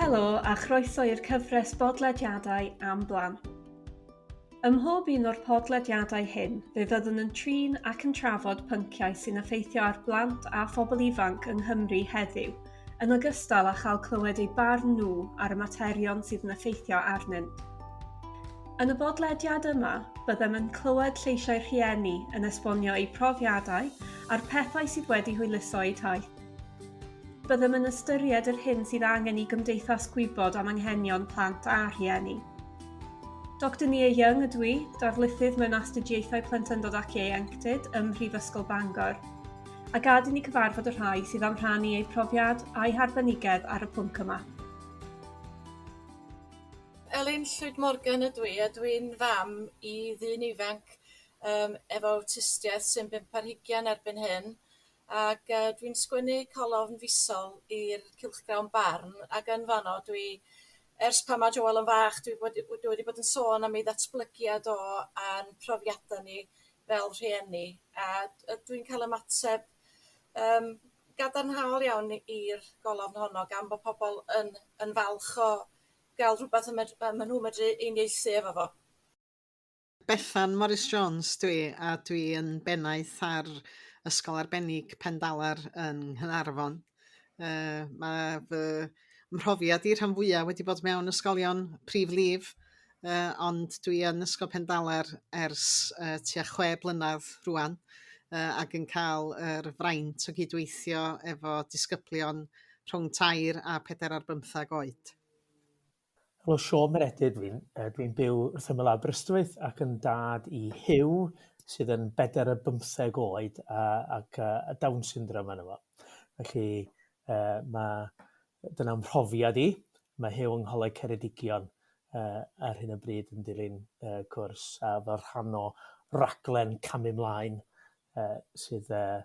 Helo a chroeso i'r cyfres bodlediadau am blant. Ym mhob un o'r podlediadau hyn, fe fyddwn yn trin ac yn trafod pynciau sy'n effeithio ar blant a phobl ifanc yng Nghymru heddiw, yn ogystal â chael clywed eu barn nhw ar y materion sydd yn effeithio arnynt. Yn y bodlediad yma, byddem yn clywed lleisiau rhieni yn esbonio eu profiadau a'r pethau sydd wedi hwyluso eu taith. Byddem yn ystyried yr hyn sydd angen i gymdeithas gwybod am anghenion plant a rhieni. Doctor Nia Young ydw i, darlithydd mewn astudiaethau plentyndod ac ieuenctid ym Mhrifysgol Bangor, a gad i ni cyfarfod y rhai sydd am rhannu eu profiad a'u harbenigedd ar y pwnc yma. Elin Llwyd Morgan ydw i a dwi'n fam i ddyn ifanc yym efo awtistiaeth sy'n bump ar hugian erbyn hyn ag yy dwi'n sgwennu colofn fisol i'r cylchgrawn Barn ag yn fanno dwi ers pan ma' Joel yn fach dwi wedi dwi wedi bod yn sôn am ei ddatblygiad o a'n profiada ni fel rhieni a yy dwi'n ca'l ymateb yym gadarnhaol iawn i'r golofn honno gan bo' pobol yn yn falch o ga'l rhwbath y med- y ma' nhw medru uniaethu efo fo. Bethan Morris Jones dwi a dwi yn bennaeth ar Ysgol Arbennig Pendalar yn Nghaernarfon. Yy ma' fy mhrofiad i rhan fwya' wedi bod mewn ysgolion prif lif yy ond dwi yn Ysgol Pendalar ers yy tua chwe blynadd rŵan yy ac yn ca'l yr fraint o gydweithio efo disgyblion rhwng tair a pedair ar bymthag oed. Helo, Siôn Meredydd dw i. Yy dwi'n byw wrth ymyl Aberystwyth ac yn dad i Huw sydd yn bedair ar bymtheg oed a ac yy a Down syndrome arno fo. Felly yy ma' dyna'n mhrofiad i. Mae Huw yng Ngholeg Ceredigion yy ar hyn o bryd yn dilyn yy cwrs a fel rhan o raglen Camu Mlaen yy sydd yy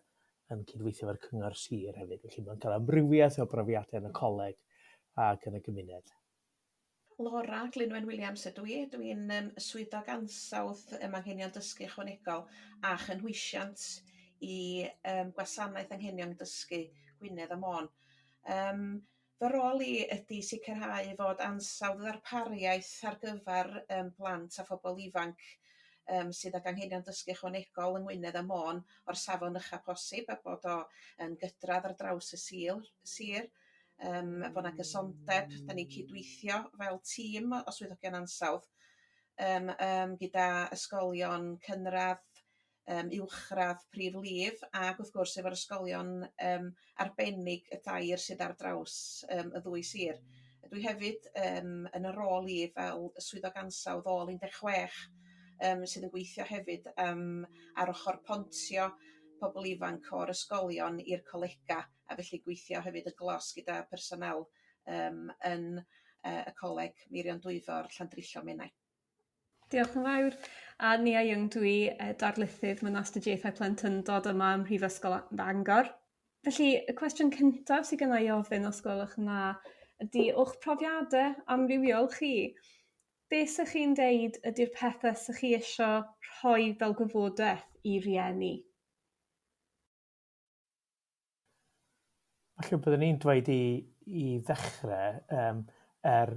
yn cydweithio efo'r cyngor sir hefyd. Felly mae'n cael amrywiaeth o brofiadau yn y coleg ac yn y gymuned. Laura Glynwen Williams ydw i. Dwi'n yym swyddog ansawdd yym anghenion dysgu ychwanegol a chynhwysiant i yym gwasanaeth anghenion dysgu Gwynedd a Môn. Yym fy rôl i ydy sicrhau fod ansawdd y ddarpariaeth ar gyfar yym blant a phobol ifanc yym sydd ag anghenion dysgu ychwanegol yng Ngwynedd a Môn o'r safon ucha posib a bod o yn gydradd ar draws y sil sir yym bo' 'na gysondeb 'dan ni'n cydweithio fel tîm o swyddogion ansawdd yym yym gyda ysgolion cynradd yym uwchradd prif lif ag wrth gwrs efo'r ysgolion yym arbennig y dair sydd ar draws yym y ddwy sir. Dwi hefyd yym yn y rôl i fel swyddog ansawdd ôl 16 yym sydd yn gweithio hefyd yym ar ochr pontio pobl ifanc o'r ysgolion i'r colega a felly gweithio hefyd yn glos gyda personel yym yn yy y coleg Meirion Dwyfor Llandrillo Menai. Diolch yn fawr. A Nia Young dwi, yy darlithydd mewn astudiaethau plentyndod yma ym Mhrifysgol Bangor. Felly y cwestiwn cyntaf sy gynna' i ofyn os gwelwch yn dda ydy o'ch profiade amrywiol chi, be' 'sych chi'n deud ydi'r pethe 'sych chi isio rhoi fel gwyfodeth i rieni? Falle byddwn i'n dweud i i ddechrau yym er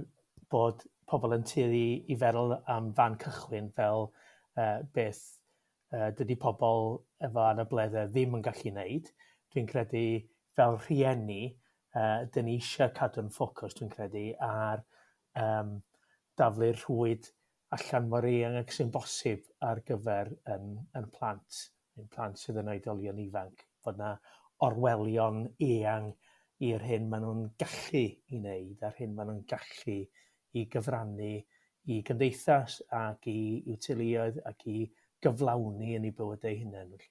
bod pobl yn tueddu i feddwl am fan cychwyn fel yy beth yy dydy pobl efo anableddau ddim yn gallu wneud, dwi'n credu fel rhieni yy 'dyn ni eisiau cadw'n ffocws dwi'n credu ar yym daflu'r rhwyd allan mor eang ag sy'n bosib ar gyfer 'yn 'yn plant, ein plant sydd yn oedolion ifanc, fod 'na orwelion eang i'r hyn maen nhw'n gallu 'i wneud a'r hyn maen nhw'n gallu 'i gyfrannu i gymdeithas ac i i'w teuluoedd ac i gyflawni yn eu bywydau eu hunain felly.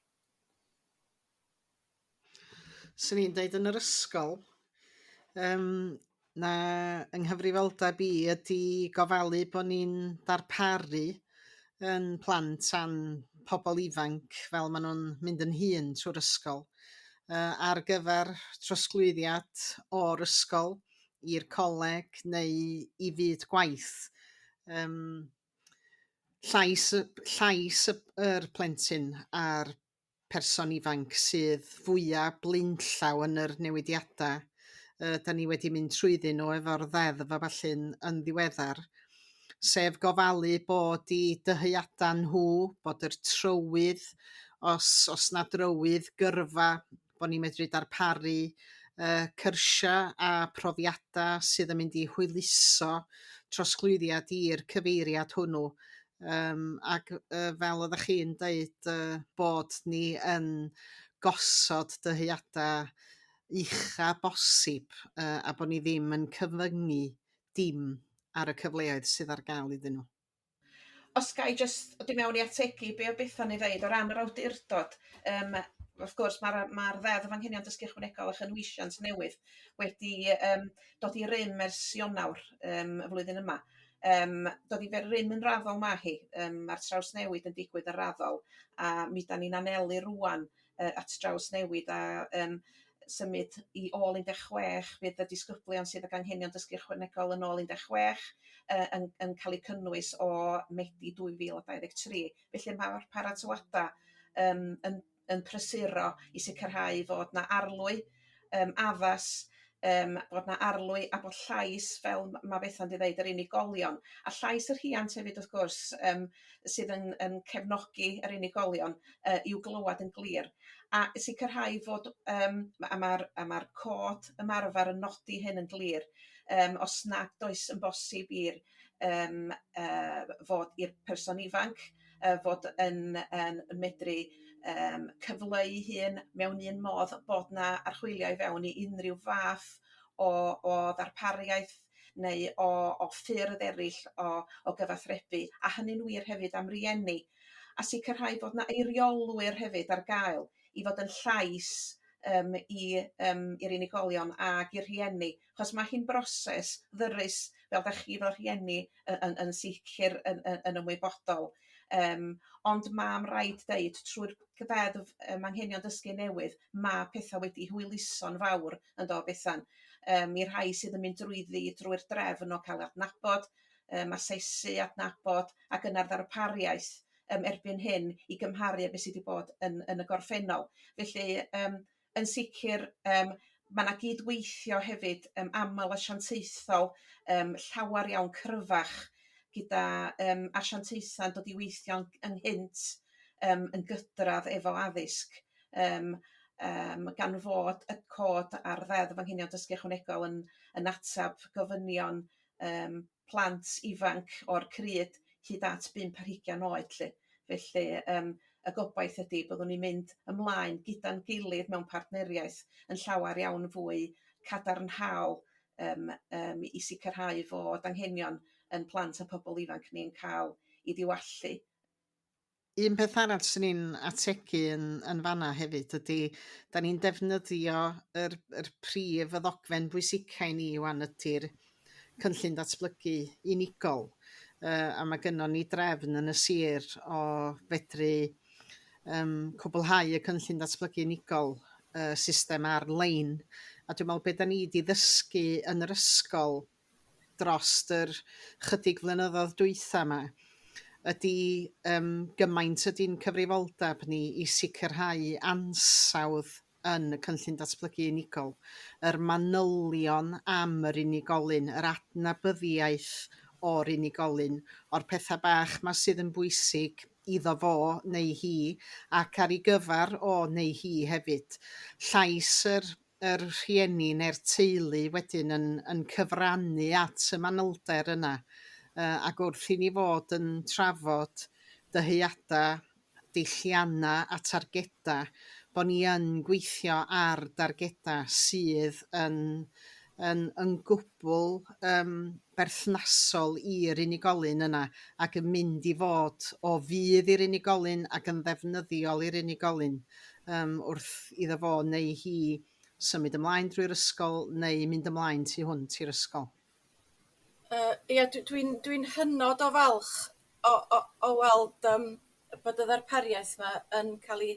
'Swn i'n deud yn yr ysgol yym na 'yng nghyfrifoldeb i ydi gofalu bo' ni'n darparu 'yn plant a'n pobol ifanc fel ma' nhw'n mynd yn hŷn trw'r ysgol yy ar gyfer trosglwyddiad o'r ysgol i'r coleg neu i fyd gwaith yym llais y llais y yr plentyn a'r person ifanc sydd fwya' blaenllaw yn yr newidiada' 'Dan ni wedi mynd trwyddyn nhw efo'r ddeddf a ballu'n yn ddiweddar, sef gofalu bod 'u dyheada nhw, bod yr trywydd os o's 'na drywydd gyrfa, bo' ni medru darparu cyrsia' a profiada' sydd yn mynd i hwyluso trosglwyddiad i'r cyfeiriad hwnnw yym ac fel oddach chi'n deud bod ni yn gosod dyheada' ucha bosib a bo' ni ddim yn cyfyngu dim ar y cyfleoedd sydd ar ga'l iddyn nhw. Os ga i jyst dod i mewn i ategu be' o' Bethan 'i ddeud o ran yr awdurdod yym wrth gwrs ma'r yy ma'r ddeddf anghenion dysgu ychwanegol a chynwysiant newydd wedi yym dod i rym ers Ionawr yym y flwyddyn yma. Yym dod i fe- rym yn raddol ma' hi yym ma'r trawsnewid yn digwydd yn raddol a mi 'dan ni'n anelu rŵan yy at drawsnewid a yym symud i ôl 16 fydd y disgyblion sydd ag anghenion dysgu ychwanegol yn ôl 16 yn yn ca'l 'u cynnwys o Medi 2023. Felly ma'r paratoada' yym yn yn prysuro i sicrhau fod 'na arlwy yym addas yym bod 'na arlwy a bod llais fel ma' Bethan 'di ddeud yr unigolion a llais y rhiant hefyd wrth gwrs yym sydd yn yn cefnogi yr unigolion yy i'w glywad yn glir a sicrhau fod yym a ma'r a ma'r cod ymarfer yn nodi hyn yn glir yym os nad oes yn bosib i'r yym yy fod i'r person ifanc yy fod yn yn medru yym cyfleu 'i hun mewn un modd bod 'na archwilio i fewn i unrhyw fath o o ddarpariaeth neu o o ffyrdd eryll o o gyfathrebu a hynny'n wir hefyd am rieni a sicrhau bod 'na eiriolwyr hefyd ar gael i fod yn llais yym i yym i'r unigolion ag i'r rhieni 'chos ma' hi'n broses ddyrus fel dach chi fel rhieni y- yn yn sicr yn yn yn ymwybodol yym ond ma'n raid deud trw'r gyfeddf yym anghenion dysgu newydd ma' petha wedi hwyluso'n fawr yndo Bethan yym i'r rhai sydd yn mynd drwyddi drwy'r drefn o ca'l adnabod yym asesu adnabod ac yna'r ddarpariaeth yym erbyn hyn i gymharu â be' sy 'di bod yn yn y gorffennol. Felly yym yn sicr yym ma' 'na gydweithio hefyd yym amal asiantaethol yym llawar iawn cryfach gyda yym asiantaetha'n dod i weithio'n ynghynt yym yn gydradd efo addysg yym yym gan fod y cod a'r ddeddf anghenion dysgu ychwanegol yn yn atab gofynion yym plant ifanc o'r cryd hyd at bump ar hugian oed lly. Felly yym y gobaith ydi byddwn ni'n mynd ymlaen gyda'n gilydd mewn partneriaeth yn llawar iawn fwy cadarnhaol yym yym i sicrhau fod anghenion 'yn plant a pobol ifanc ni'n ca'l 'u diwallu. Un peth arall 'swn i'n ategu yn yn fanna hefyd ydy 'dan ni'n defnyddio yr yr prif y ddogfen bwysica i ni 'wan ydy'r cynllun datblygu unigol yy a ma' gynnon ni drefn yn y sir o fedru yym cwblhau y cynllun datblygu unigol y system ar-lein a dwi me'wl be' 'dan ni 'di ddysgu yn yr ysgol drost yr chydig flynyddodd dwytha 'ma ydy yym gymaint ydy'n cyfrifoldab ni i sicrhau ansawdd yn y cynllun datblygu unigol yr manylion am yr unigolyn yr adnabyddiaeth o'r unigolyn o'r petha bach 'ma sydd yn bwysig iddo fo neu hi ac ar 'i gyfar o neu hi hefyd. Llais yr yr rhieni neu'r teulu wedyn yn yn cyfrannu at y manylder yna yy ac wrth i ni fod yn trafod dyheada deillianna a targeda bo ni yn gweithio ar dargeda sydd yn yn yn gwbl yym berthnasol i'r unigolyn yna ac yn mynd i fod o fudd i'r unigolyn ac yn ddefnyddiol i'r unigolyn yym wrth iddo fo neu hi symud ymlaen drwy'r ysgol neu mynd ymlaen tu hwnt i'r ysgol. Yy ia dw dwi'n dwi'n hynod o falch o o o weld yym bod y ddarpariaeth 'ma yn ca'l 'i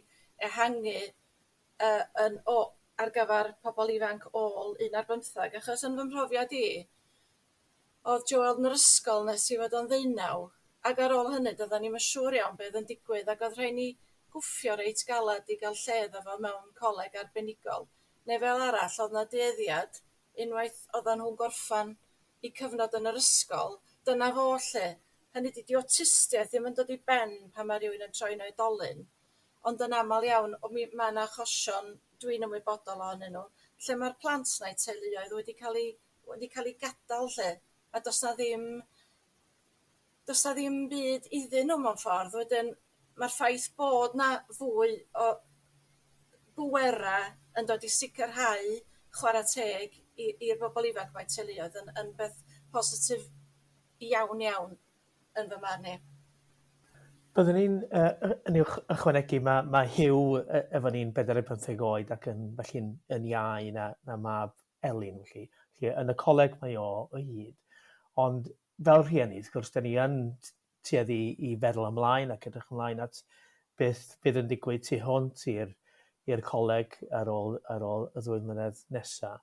ehangu yy yn o ar gyfar pobol ifanc ôl un ar bymthag achos yn fy mhrofiad i odd Joel yn yr ysgol nes i fod o'n ddeunaw ag ar ôl hynny doeddan ni'm yn siŵr iawn be' odd yn digwydd ag odd rhaid ni gwffio reit galad i ga'l lle iddo fo mewn coleg arbenigol ne' fel arall odd 'na dueddiad Unwaith oddan nhw'n gorffan 'u cyfnod yn yr ysgol dyna fo 'lly. Hynny 'di 'di awtistiaeth ddim yn dod i ben pan ma' rywun yn troi'n oedolyn ond yn amal iawn o mi ma' 'na achosion dwi'n ymwybodol ohonyn nhw lle ma'r plant na'u teuluoedd wedi ca'l 'u wedi ca'l 'u gadal 'lly a do's 'na ddim do's 'na ddim byd iddyn nhw mewn ffordd wedyn ma'r ffaith bod 'na fwy o bwera' yn dod i sicrhau chwara teg i i'r bobol ifanc ma'u teuluoedd yn beth positif iawn iawn yn fy marn i. Byddwn i'n yn ychwanegu ma' Huw efo ni'n 45 oed ac yn felly'n yn iau na mab Elin felly. Felly yn y coleg mae o o hyd. Ond fel rhieni, wrth gwrs, 'dan ni yn tueddu i feddwl ymlaen ac edrych ymlaen at beth fydd yn digwydd tu hwnt i'r coleg ar ôl y 2 mlynedd nesa.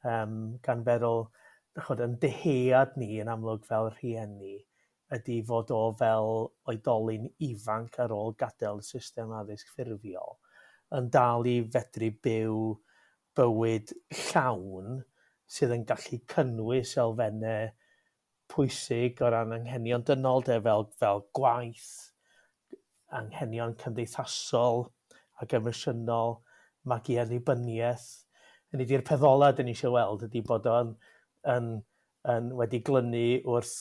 Gan feddwl, d'ch'od, 'yn dyhead ni yn amlwg fel rhieni ydy fod o fel oedolyn ifanc ar ôl gadael y system addysg ffurfiol yn dal i fedru byw bywyd llawn sydd yn gallu cynnwys elfennau pwysig o ran anghenion dynol de, fel gwaith, anghenion cymdeithasol ac emosiynol, magu annibyniaeth. Hynny ydi'r peth ola 'dan ni eisiau weld ydy bod o'n yn wedi glynu wrth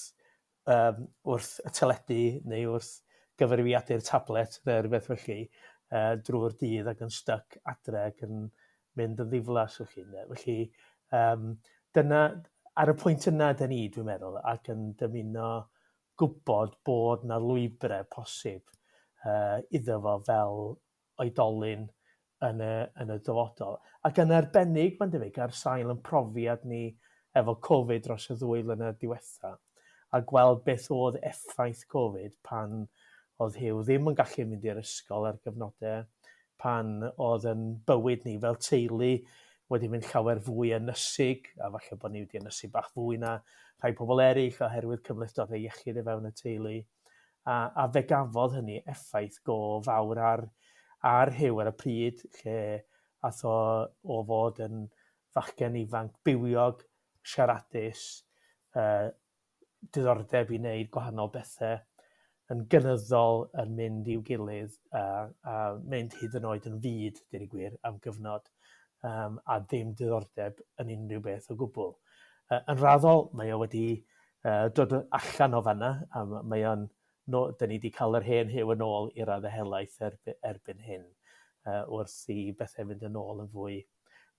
y teledu neu wrth gyfrifiadur tablet neu rhywbeth felly drwy'r dydd ac yn styc adre ac yn mynd yn ddiflas felly ynde. Felly dyna ar y pwynt yna 'dan ni, dwi'n meddwl, ac yn dymuno gwybod bod 'na lwybre posib iddo fo fel oedolyn yn y dyfodol. Ac yn arbennig, mae'n debyg, ar sail yn profiad ni efo Covid dros y 2 flynedd diwetha, a gweld beth oedd effaith Covid pan oedd Huw ddim yn gallu mynd i'r ysgol ar gyfnodau, pan oedd yn bywyd ni fel teulu wedi mynd llawer fwy ynysig, a falle bod ni wedi ynysu bach fwy na rhai pobl eraill oherwydd cymhlethdodau iechyd o fewn y teulu. A fe gafodd hynny effaith go fawr ar Huw ar y pryd, lle ath o fod yn fachgen ifanc bywiog, siaradus, diddordeb i wneud gwahanol bethau, yn gynyddol yn mynd i'w gilydd a mynd hyd yn oed yn fud, deud y gwir, am gyfnod, a ddim diddordeb yn unrhyw beth o gwbl. Yn raddol, mae o wedi dod allan o fanna, a mae o'n, no, 'dan ni 'di cael yr hen Huw yn ôl i raddau helaeth erbyn hyn, wrth i bethau fynd yn ôl yn fwy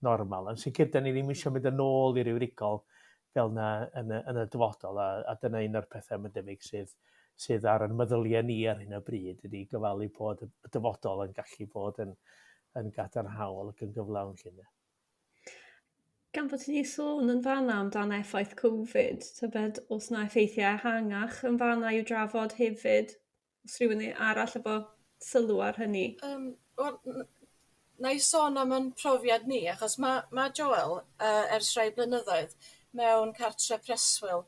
normal. Yn sicr, 'dan ni ddim eisiau mynd yn ôl i ryw rigol fel 'na yn y dyfodol, a dyna un o'r pethau mae'n debyg sydd ar ein meddyliau ni ar hyn o bryd, ydy gofalu bod y dyfodol yn gallu bod yn gadarnhaol ac yn gyflawn 'lly. Gan fod ti 'di sôn yn fanna amdan effaith Covid, tybed o's 'na effeithiau ehangach yn fanna i'w drafod hefyd? O's rhywun arall efo sylw ar hynny? Wel, na i sôn am 'yn profiad ni achos ma' Joel ers rhai blynyddoedd mewn cartre preswyl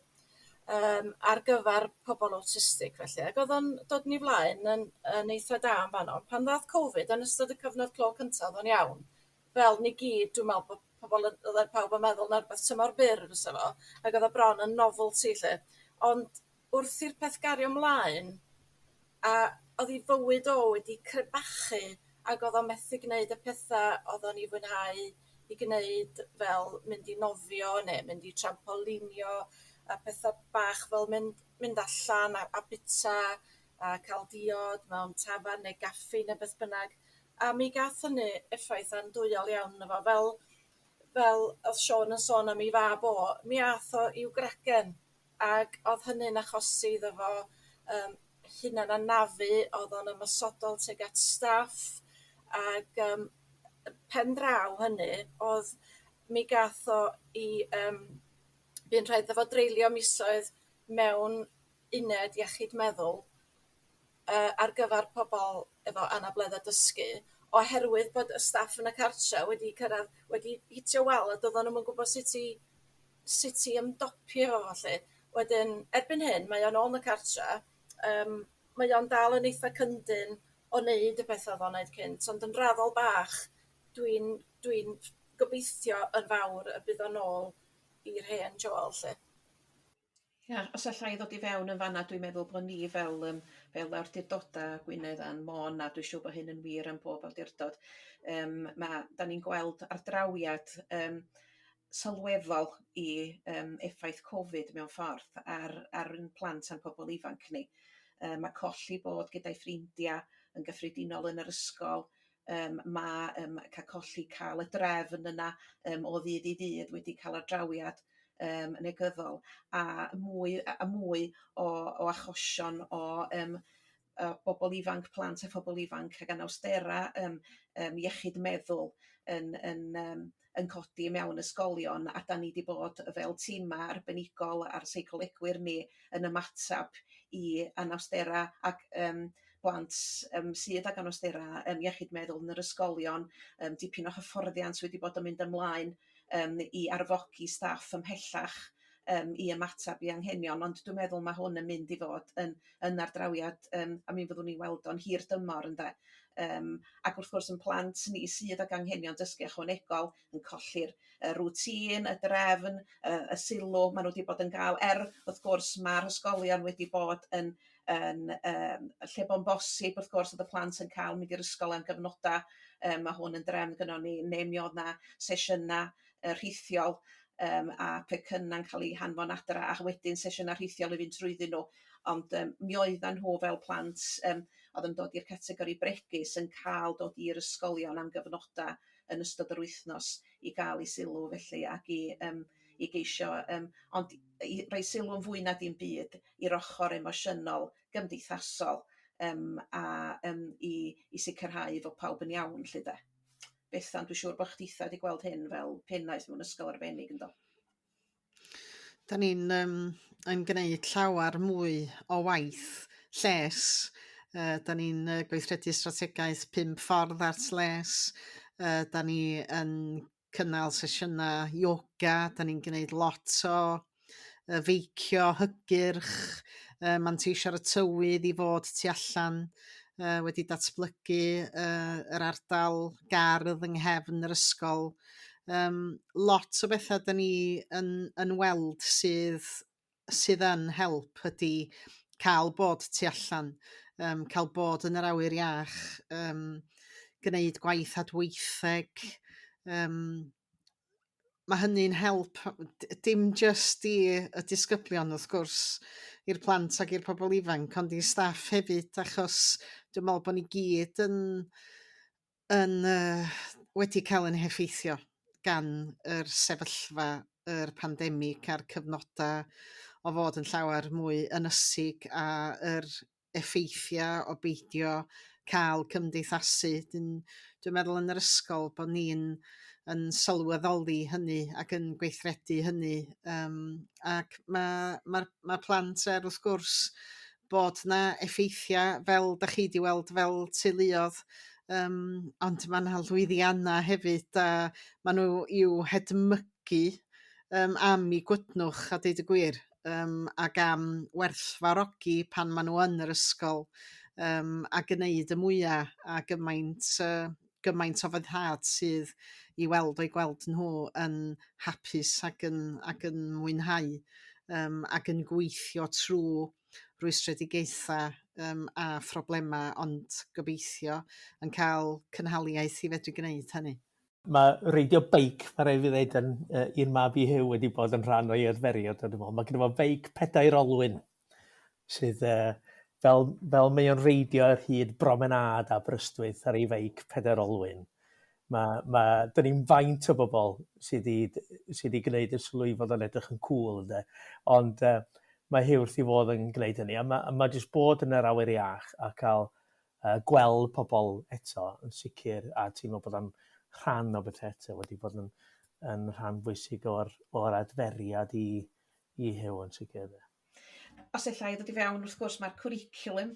ar gyfar pobol awtistig felly ag odd o'n dod yn 'i flaen yn eitha da yn fanno. Pan ddath Covid yn ystod y cyfnod clo cynta odd o'n iawn, fel ni gyd dwi me'wl bo' pobol yn odd pawb yn meddwl ma' rwbeth tymor byr fysa fo ag odd o bron yn novelty 'lly, ond wrth i'r peth gario mlaen a odd 'i fywyd o wedi crebachu ag odd o methu gneud y petha odd o'n i fwynhau 'u gneud fel mynd i nofio ne' mynd i trampolinio a petha bach fel mynd allan a bita a ca'l diod mewn tafarn neu gaffi ne' beth bynnag, a mi gath hynny effaith andwyol iawn 'no fo fel odd Siôn yn sôn am 'i fab o, mi ath o i'w gragen ag odd hynny'n achosi iddo fo hunan anafu, odd o'n ymosodol tuag at staff ag pen draw hynny odd mi gath o 'i bu'n rhaid 'ddo fo dreulio misoedd mewn uned iechyd meddwl ar gyfar pobol efo anabledda dysgu oherwydd bod y staff yn y cartra wedi cyrradd wedi hitio wal a do'ddon nw'm yn gwbo sut i ymdopi efo fo 'lly. Wedyn erbyn hyn mae o nôl yn y cartra mae o'n dal yn eitha cyndyn o neud y petha odd o'n neud cynt ond yn raddol bach dwi'n dwi'n gobeithio yn fawr y bydd o nôl i'r hen Joel 'lly. Ia, os alla i ddod i fewn yn fanna dwi'n meddwl bo' ni fel yym fel awdurdoda' Gwynedd a'n Môn a dwi siŵr bo' hyn yn wir am bob awdurdod yym ma' 'dan ni'n gweld ardrawiad yym sylweddol i yym effaith Cofid mewn ffordd ar ar 'yn plant a'n pobol ifanc ni. Yy ma' colli bod gyda'i ffrindia yn gyffredinol yn yr ysgol yym ma' yym ca' colli ca'l y drefn yna yym o ddydd i ddydd wedi ca'l ardrawiad yym negyddol a mwy a mwy o o achosion o yym y bobol ifanc plant a phobol ifanc ag anawstera yym yym iechyd meddwl yn yn yym yn codi mewn ysgolion a 'dan ni 'di bod fel tima arbenigol a'r seicolegwyr ni yn ymatab i anawstera ac yym blant yym sydd ag anawstera yym iechyd meddwl yn yr ysgolion yym dipyn o hyfforddiant wedi bod yn mynd ymlaen yym i arfogi staff ymhellach yym i ymatab i anghenion ond dwi'n meddwl ma' hwn yn mynd i fod yn yn ardrawiad yym a mi fyddwn ni weld o'n hir dymor ynde? Yym ac wrth gwrs 'yn plant ni sydd ag anghenion dysgu ychwanegol yn colli'r y rwtîn y drefn y y sylw ma' nhw 'di bod yn ga'l er wrth gwrs ma'r ysgolion wedi bod yn yn yym lle bo'n bosib wrth gwrs o'dd y plant yn ca'l mynd i'r ysgol am gyfnoda yym ma' hwn yn drefn gynnon ni ne' mi odd 'na sesiyna' yy rhithiol yym a pecynna'n ca'l 'u hanfon adra a wedyn sesiyna rhithiol i fynd trwyddyn nhw ond yym mi oeddan nhw fel plant yym o'dd yn dod i'r categori bregus yn ca'l dod i'r ysgolion am gyfnoda yn ystod yr wythnos i ga'l 'u sylw felly ag i yym i geisio yym ond i roi sylw yn fwy na dim byd i'r ochor emosiynol gymdeithasol yym a yym i i sicrhau fo pawb yn iawn 'lly 'de? Bethan dwi siŵr bo' chditha 'di gweld hyn fel pennaeth mewn ysgol arbennig yndo? 'Dan ni'n yym yn gneud llawar mwy o waith lles yy 'dan ni'n yy gweithredu strategaeth pum ffordd at les yy 'dan ni yn cynnal sesiyna ioga 'dan ni'n gneud lot o yy feicio hygyrch yy manteisio ar y tywydd i fod tu allan yy wedi datblygu yy yr ardal gardd yng nghefn yr ysgol yym lot o betha 'dan ni yn yn weld sydd sydd yn help ydy ca'l bod tu allan yym ca'l bod yn yr awyr iach yym gneud gwaith adweitheg yym ma' hynny'n help dim jyst i y disgyblion wrth gwrs i'r plant ag i'r pobol ifanc ond i staff hefyd achos dwi me'wl bo' ni gyd yn yn yy wedi ca'l 'yn heffeithio gan yr sefyllfa yr pandemig a'r cyfnoda o fod yn llawer mwy ynysig a yr effeithia' o beidio ca'l cymdeithasu 'dyn dwi'n meddwl yn yr ysgol bo' ni'n yn sylweddoli hynny ac yn gweithredu hynny yym ac ma' ma'r ma' plant er wrth gwrs bod 'na effeithia' fel dach chi 'di weld fel teuluodd yym ond ma' 'na lwyddianna hefyd a ma' nhw i'w hedmygu yym am 'u gwydnwch a deud y gwir yym ag am werthfawrogi pan ma' nhw yn yr ysgol yym a gneud y mwya a gymaint yy gymaint o foddhad sydd i weld o'u gweld nhw yn hapus ac yn ac yn mwynhau yym ac yn gweithio trw rwystredigaetha yym a phroblema ond gobeithio yn ca'l cynhaliaeth i fedru gneud hynny. Mae reidio beic, mae rhaid fi ddeud, yn uh, un mab i Huw wedi bod yn rhan o'i adferiad. Dwi'n meddwl. Mae gyda fo feic pedair olwyn sydd uh, fel, fel mae o'n reidio ar hyd bromenâd Aberystwyth ar ei feic pedair olwyn. Mae, mae, dyn ni'n faint o bobl sydd wedi, sydd wedi gwneud y sylw i fod o'n edrych yn cool, ynde. Ond uh, mae Huw wrth ei fodd yn gwneud hynny. A mae, a mae jyst bod yn yr awyr iach a cael yy gweld pobl eto yn sicr a teimlo bod o'n rhan o bethau eto wedi bod yn yn rhan bwysig o'r o'r adferiad i i Huw yn sicr 'de. Os ella i ddod i fewn wrth gwrs ma'r cwricwlwm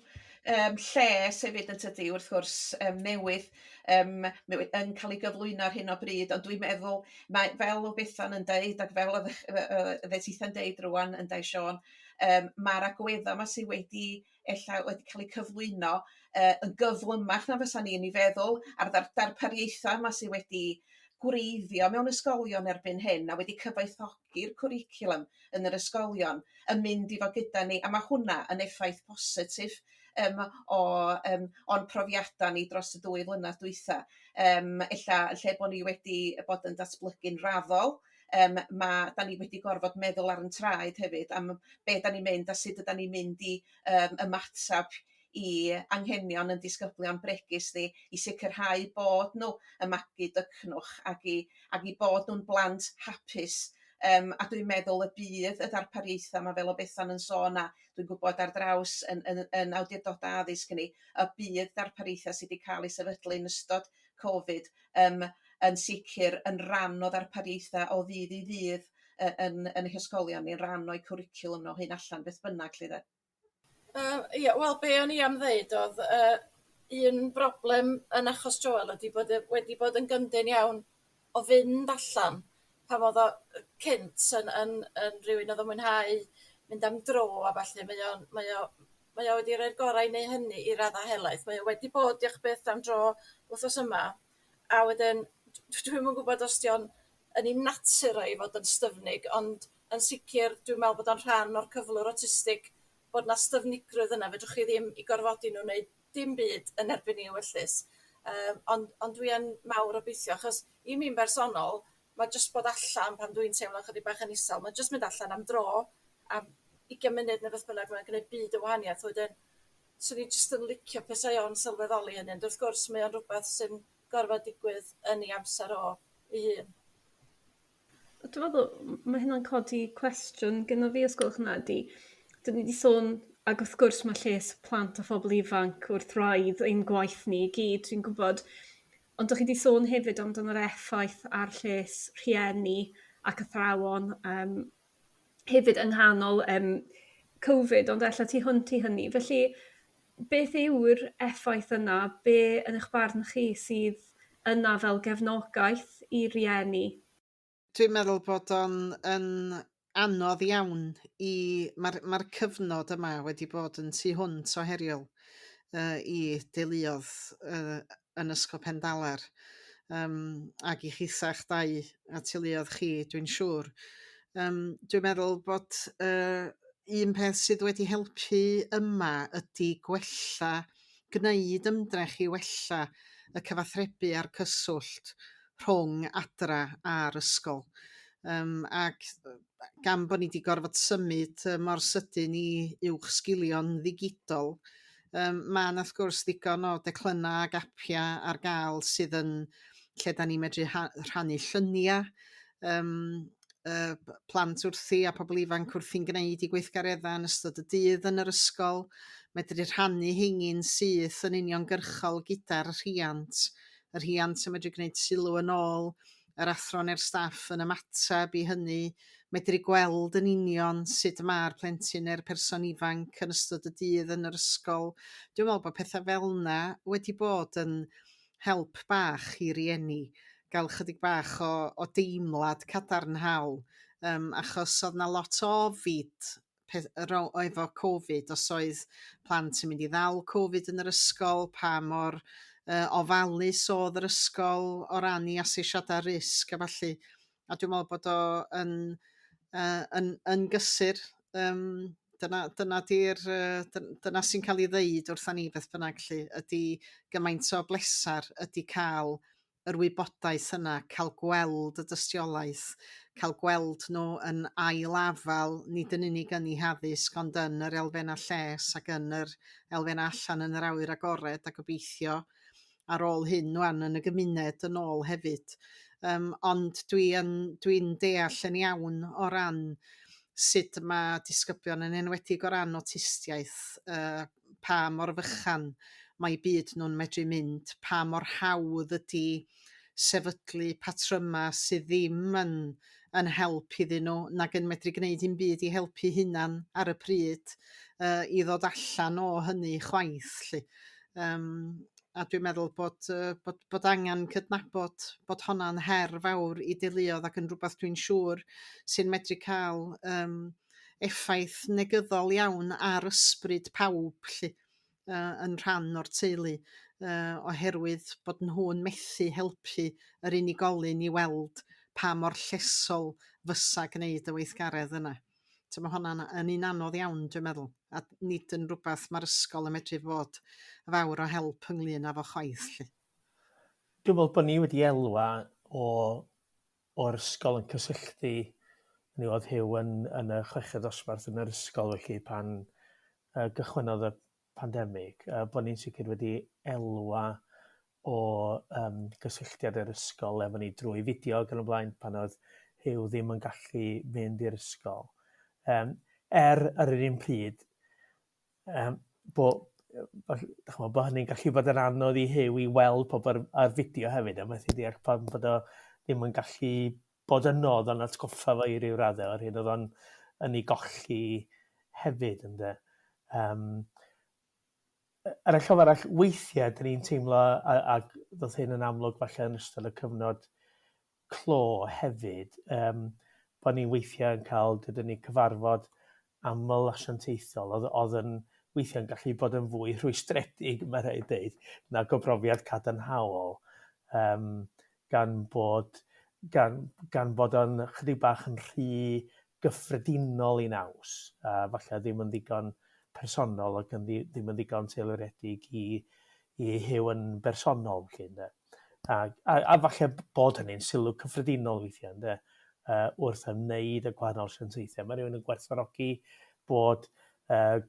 yym lles hefyd yn tydi wrth gwrs yym newydd yym newy- yn ca'l ei gyflwyno ar hyn o bryd ond dwi'n meddwl mae fel o' Bethan yn deud ac fel oddech yy titha'n deud rŵan ynde Siôn yym ma'r agwedda' 'ma sy wedi ella wedi cael eu cyflwyno yy yn gyflymach na fysan ni yn 'i feddwl a'r ddar- darpariaetha' 'ma sy wedi gwreiddio mewn ysgolion erbyn hyn a wedi cyfoethogi'r cwricwlwm yn yr ysgolion yn mynd i fod gyda ni a ma' hwnna yn effaith positif yym o yym o'n profiada ni dros y ddwy flynadd dwytha. Yym ella yn lle bo' ni wedi bod yn datblygu'n raddol yym ma' 'dan ni wedi gorfod meddwl ar 'yn traed hefyd am be' 'dan ni'n mynd a sut ydan ni'n mynd i yym ymatab i anghenion 'yn disgyblion bregus ni i sicrhau bod nhw yn magu dycnwch ag 'u ag 'u bod nhw'n blant hapus yym a dwi'n meddwl y bydd y darpariaetha 'ma fel o' Bethan yn sôn a dwi'n gwybod ar draws 'yn yn 'yn awdurdoda' addysg ni y bydd darpariaetha sy 'di ca'l eu sefydlu yn ystod Cofid yym yn sicr yn ran o ddarpariaetha o ddydd i ddydd y yn yn eu hysgolion ni ran o'u cwricwlwm o hyn allan beth bynnag lly 'de? Yy ia wel be' o'n i am ddeud odd yy un broblem yn achos Joel ydi bod e wedi bod yn gyndyn iawn o fynd allan pan odd o yy cynt yn yn yn rywun odd yn mwynhau mynd am dro a ballu mae o'n mae o mae o wedi roi'r gorau i neu' hynny i radda helaeth mae o wedi bod diolch byth am dro wthnos yma a wedyn dwi'm yn gwbod os 'di o'n yn 'i natur o i fod yn styfnig ond yn sicir dwi me'wl bod o'n rhan o'r cyflwr awtistig bod 'na styfnigrwydd yna fedrwch chi ddim 'u gorfodi nw neud dim byd yn erbyn 'u ewyllys. Yym ond ond dwi yn mawr obeithio achos i mi'n bersonol ma' jyst bod allan pan dwi'n teimlo chydig bach yn isel ma' jyst mynd allan am dro am ugian munud ne' beth bynnag mae'n gneud byd o wahaniaeth wedyn 'swn i jyst yn licio petai o'n sylweddoli hynny ond wrth gwrs mae o'n rwbeth sy'n gorfod digwydd yn 'i amser o 'i hun. Dwi meddwl ma' hynna'n codi cwestiwn gynno fi os gwelwch yn dda ydi 'dyn ni 'di sôn ag wrth gwrs ma' lles plant a phobl ifanc wrth raidd ein gwaith ni i gyd dwi'n gwybod ond dych chi 'di sôn hefyd amdan yr effaith ar lles rhieni ac athrawon yym hefyd yng nghanol yym Covid ond ella tu hwnt i hynny felly beth yw'r effaith yna be' yn 'ych barn chi sydd yna fel gefnogaeth i rieni? Dwi'n meddwl bod o'n yn anodd iawn i... Ma'r ma'r cyfnod yma wedi bod yn tu hwnt o heriol yy i deuluodd yy yn Ysgol Pendalar yym ag i chitha'ch dau a teuluodd chi dwi'n siŵr. Yym dwi'n meddwl bod yy un peth sydd wedi helpu yma ydy gwella gneud ymdrech i wella y cyfathrebu a'r cyswllt rhwng adra a'r ysgol. Yym ac gan bo' ni 'di gorfod symud yy mor sydyn i uwch sgilio'n ddigidol yym ma' 'na wrth gwrs ddigon o declynna ag apia ar ga'l sydd yn lle 'dan ni'n medru ha- rhannu llunia' yym yy plant wrthi a pobol ifanc wrthi'n gneud 'u gweithgaredda yn ystod y dydd yn yr ysgol medru rhannu heini'n syth yn uniongyrchol gyda'r rhiant y rhiant yn medru gneud sylw yn ôl yr athro ne'r staff yn ymateb i hynny medru gweld yn union sut ma'r plentyn ne'r person ifanc yn ystod y dydd yn yr ysgol. Dwi'n me'wl bo' petha fel 'na wedi bod yn help bach i rieni ga'l chydig bach o o deimlad cadarnhaol yym achos odd 'na lot o ofid peth yr o efo Covid os oedd plant yn mynd i ddal Covid yn yr ysgol pa mor yy ofalus odd yr ysgol o ran 'u asesiada risg a ballu a dwi me'wl bod o yn yy yn yn gysur yym dyna dyna 'di'r yy dyna sy'n ca'l 'i ddeud wrthan ni beth bynnag 'lly ydy gymaint o blesar ydy ca'l yr wybodaeth yna ca'l gweld y dystiolaeth ca'l gweld nhw yn ail-afal nid yn unig yn 'u haddysg ond yn yr elfenna lles ac yn yr elfenna allan yn yr awyr agored a gobeithio ar ôl hyn 'wan yn y gymuned yn ôl hefyd. Yym ond dwi yn dwi'n deall yn iawn o ran sut ma' disgyblion yn enwedig o ran awtistiaeth yy pa mor fychan mae byd nhw'n medru mynd pa mor hawdd ydy sefydlu patryma sydd ddim yn yn help iddyn nhw nag yn medru gneud dim byd i helpu hunan ar y pryd yy i ddod allan o hynny chwaith 'lly. Yym a dwi'n meddwl bod yy bod bod angan cydnabod bod honna'n her fawr i deuluodd ac yn rwbath dwi'n siŵr sy'n medru ca'l yym effaith negyddol iawn ar ysbryd pawb 'lly yy yn rhan o'r teulu. Oherwydd bod nhw'n methu helpu yr unigolyn i weld pa mor llesol fysa gneud y weithgaredd yna. So ma' honna'n yn un anodd iawn dwi'n meddwl a nid yn rwbath ma'r ysgol yn medru fod fawr o help ynglŷn â fo chwaith 'lly. Dwi'n meddwl bod ni wedi elwa o o'r ysgol yn cysylltu, hynny yw oedd Huw yn yn y chweched dosbarth yn yr ysgol felly pan gychwynnodd y pandemig, bod ni'n sicr wedi elwa o gysylltiad yr ysgol efo ni drwy fideo ac yn y blaen pan oedd Huw ddim yn gallu mynd i'r ysgol. Er ar yr un pryd, bo', ch'mo' bo' hynny'n gallu bod yn anodd i Huw i weld pobl ar fideo hefyd a methu deall pam bod o ddim yn gallu bod yno, oedd o'n atgoffa fo i ryw raddau o'r hyn oedd o'n yn ei golli hefyd ynde. Um, ar y llaw arall, weithiau, dyn ni'n teimlo, ac ddoth hyn yn amlwg falle yn ystod y cyfnod clo hefyd, bod ni weithiau yn cael, dydyn ni, cyfarfod aml asiantaethol oedd, oedd yn weithiau'n gallu bod yn fwy rhwystredig, mae rhaid dweud, nag o brofiad cadarnhaol, gan bod, gan, gan bod o'n chydig bach yn rhy gyffredinol i naws, a falle ddim yn ddigon personol ac yn ddi, ddim yn ddigon teilwredig i Huw yn bersonol, felly, ynde. A falle bod hynny'n sylw cyffredinol weithiau, ynde, wrth ymwneud â gwahanol asiantaethau. Mae rhywun yn gwerthfawrogi bod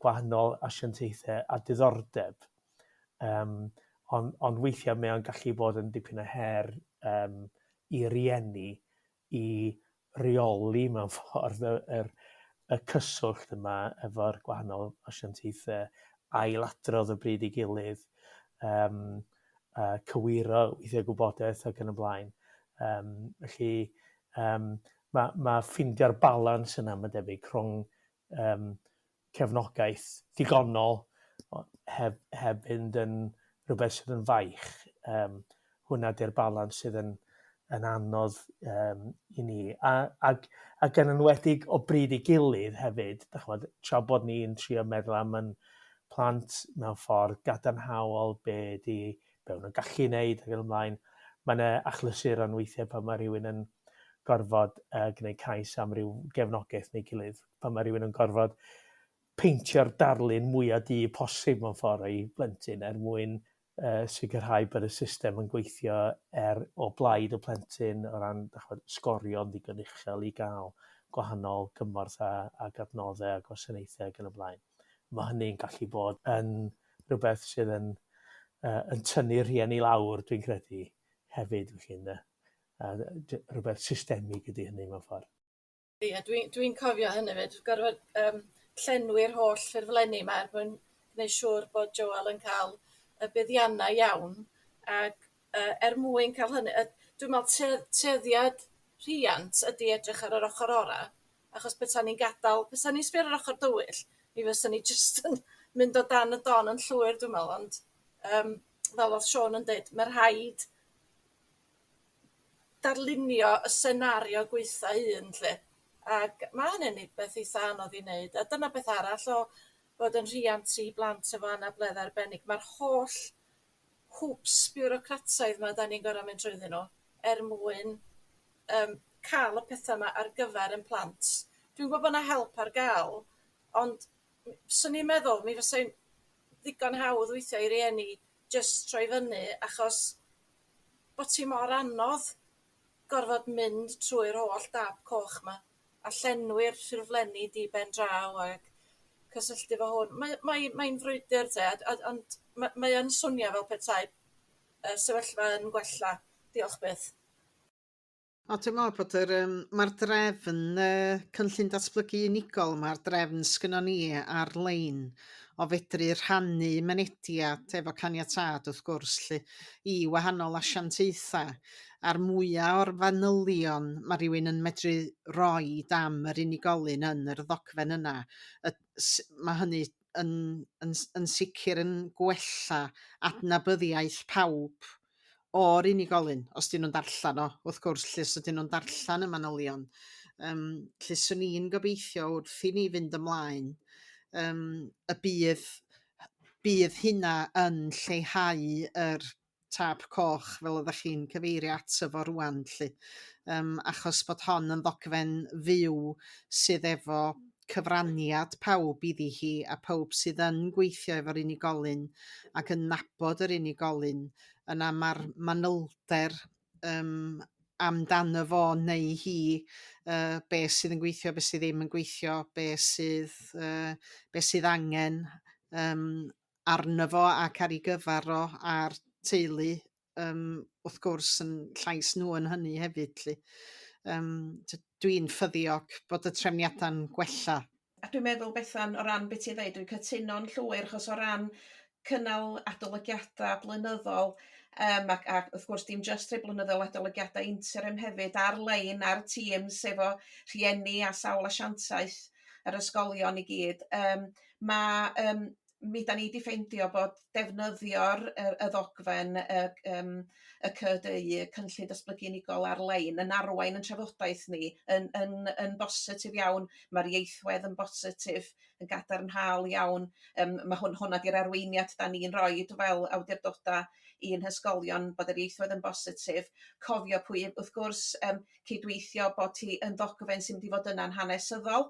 gwahanol asiantaethau a diddordeb, ond weithiau mae o'n gallu bod yn dipyn o her i rieni i reoli mewn ffordd y cyswllt yma efo'r gwahanol asiantaethau, ailadrodd o bryd i gilydd, cywiro weithiau gwybodaeth ac yn y blaen. Felly ma' ffeindio'r balans yna, mae'n debyg, rhwng cefnogaeth ddigonol heb fynd yn rhywbeth sydd yn faich. Hwnna 'di'r balans sydd yn anodd i ni. Ac yn enwedig o bryd i gilydd hefyd, dach ch'mod, tra bod ni'n trio meddwl am 'yn plant mewn ffordd gadarnhaol, be 'di, be maen nhw'n gallu wneud ac yn y blaen, mae 'na achlysuron weithiau pan mae rhywun yn gorfod gwneud cais am ryw gefnogaeth neu gilydd, pan mae rhywun yn gorfod peintio'r darlun mwya du posib mewn ffordd o'i blentyn er mwyn sicrhau bod y system yn gweithio er o blaid y plentyn o ran dych ch'mod, sgorio'n ddigon uchel i gael gwahanol gymorth ac adnoddau a gwasanaethau ac yn y blaen. Mae hynny'n gallu bod yn rhywbeth sydd yn tynnu rhieni lawr, dwi'n credu, hefyd, felly, ynde. A rhywbeth systemig ydy hynny mewn ffordd. Ie dwi'n cofio hynny 'fyd gorfod llenwi'r holl ffurflenni 'ma er mwyn neu' siŵr bod Joel yn ca'l y buddiannau iawn ag er mwyn ca'l hynny dwi me'wl tueddiad rhiant ydi edrych ar yr ochor ora' achos petan ni'n gadal petan ni'n sbio ar yr ochor dywyll mi fysan ni jyst yn mynd o dan y don yn llwyr dwi me'wl ond yym fel odd Siôn yn deud ma' rhaid darlunio y senario gwaetha un lly ag ma' hynny'n beth eitha anodd i neud a dyna beth arall o fod yn rhiant i blant efo anabledda arbennig ma'r holl hwps biwrocrataidd 'ma 'dan ni'n gor'o' mynd trwyddyn nhw er mwyn ca'l y petha 'ma ar gyfer 'yn plant. Dwi'n gwbo bo' 'na help ar ga'l ond swn i'n meddwl mi fasai'n ddigon hawdd weithia' i rieni jyst rhoi fyny achos bot hi mor anodd gorfod mynd trwy'r holl dap coch 'ma a llenwi'r ffurflenni di ben draw ag cysylltu 'fo hwn. Mae mae'n frwydyr 'te a ond mae yn swnio fel petai y sefyllfa yn gwella, diolch byth. O dwi'n me'wl bod yr yym ma'r drefn cynllun datblygu unigol ma'r drefn sgynnon ni ar-lein o fedru rhannu mynediad efo caniatâd wrth gwrs 'lly i wahanol asiantaetha a'r mwya o'r fanylion ma' rhywun yn medru roid am yr unigolyn yn yr ddogfen yna ma' hynny yn sicr yn gwella adnabyddiaeth pawb o'r unigolyn os 'dyn nhw'n darllan o wrth gwrs 'lly os ydyn nhw'n darllan y manylion 'lly 'swn i'n gobeithio wrth i ni fynd ymlaen y bydd Bydd hynna yn lleihau yr tâp coch fel oddach chi'n cyfeirio ato fo rŵan 'lly yym achos bod hon yn ddogfen fyw sydd efo cyfraniad pawb iddi hi a pawb sydd yn gweithio efo'r unigolyn ac yn nabod yr unigolyn yna ma'r manylder yym amdano fo neu hi yy be' sydd yn gweithio be' sydd ddim yn gweithio be' sydd yy be' sydd angen yym arno fo ac ar 'i gyfar o a'r teulu yym wrth gwrs yn llais nhw yn hynny hefyd 'lly. Yym dwi'n ffyddiog bod y trefniada'n gwella. A dwi'n meddwl Bethan o ran be' ti'n ddeud dwi'n cytuno'n llwyr achos o ran cynnal adolygiada blynyddol yym ac ac wrth gwrs dim jyst rhai blynyddol adolygiada interim hefyd ar-lein ar Teams efo rhieni a sawl asiantaeth yr ysgolion i gyd yym ma' yym mi 'dan ni 'di ffeindio bod defnyddio'r yr y ddogfen y yym y cy dy u cynllun datblygu unigol ar-lein yn arwain 'yn trafodaeth ni yn yn yn bositif iawn ma'r ieithwedd yn bositif yn gadarnhaol iawn yym ma' hwn hwnna 'di'r arweiniad 'dan ni'n roid fel awdurdoda' i'n hysgolion bod yr ieithwedd yn bositif cofio pwy wrth gwrs yym cydweithio bod hi yn ddogfen sy'n mynd i fod yna'n hanesyddol